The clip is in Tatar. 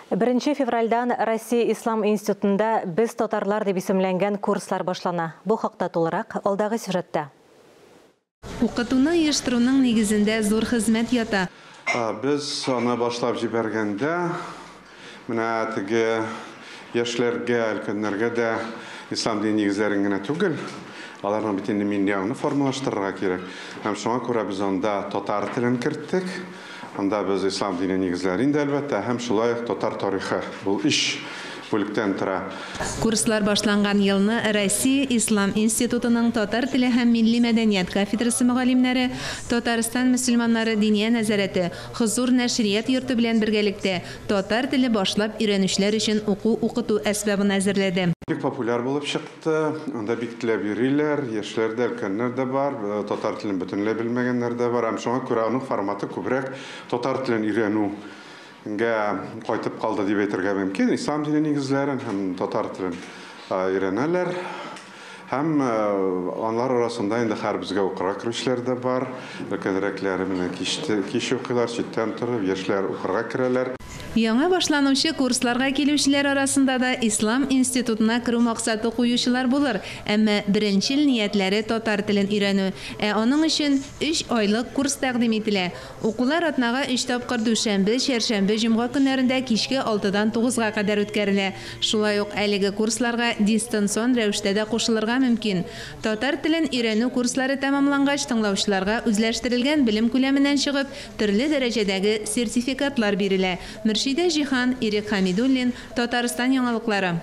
1 февральдан Россия Ислам институтында «Без татарлар» дип исемләнгән курслар башлана. Бу хакта тулырак алдагы сюжетта. Укытуны оештыруның нигезендә зур хезмәт ята. Без аны башлап җибәргәндә, менә теге яшьләргә, өлкәннәргә дә ислам дине нигезләрен генә түгел, аларның бит инде милли аңны формалаштырырга кирәк. Һәм шуңа күрә без анда татар телен керттек. Анда без ислам дине нигезләре инде, әлбәттә, һәм шулай ук татар тарихы. Ул өч бүлектән тора. Курслар башланган елны Россия Ислам институтының татар теле һәм милли мәдәният кафедрасы мөгаллимнәре Татарстан мөселманнары Диния нәзарәте, Хозур нәшрият йорты белән бергәлектә татар теле башлап өйрәнүчеләр өчен уку-укыту әсбабын әзерләде. Бик популяр булып чыкты. Анда бик теләп йөриләр, яшьләр дә, өлкәннәр дә бар, татар телен бөтенләй белмәгәннәр дә бар. Һәм шуңа күрә аның форматы күбрәк татар телен өйрәнүгә кайтып калды дип әйтергә мөмкин. Ислам дине нигезләрен һәм татар телен өйрәнәләр. Һәм алар арасында инде һәр безгә укырга керүчеләр дә бар. Өлкәнрәкләре менә кич укыйлар, читтән торып, яшьләр укырга керәләр. Яңа башланучы курсларга килүчеләр арасында да Ислам институтына керү максаты куючылар булыр, әмма беренчел ниятләре татар телен өйрәнү. Ә аның өчен 3 айлык курс тәкъдим ителә. Укулар атнага 3 тапкыр дүшәмбе, чәршәмбе, җомга көннәрендә кичке 6-дан 9-га кадәр үткәрелә. Шулай ук әлеге курсларга дистанцион рәвештә дә кушылырга мөмкин. Татар телен өйрәнү курслары тәмамлангач, тыңлаучыларга үзләштерелгән белем күләменнән чыгып, төрле дәрәҗәдәге сертификатлар бирелә. Мөршидә Җиһан, Ирек Хамидуллин, Татарстан яңалыклары.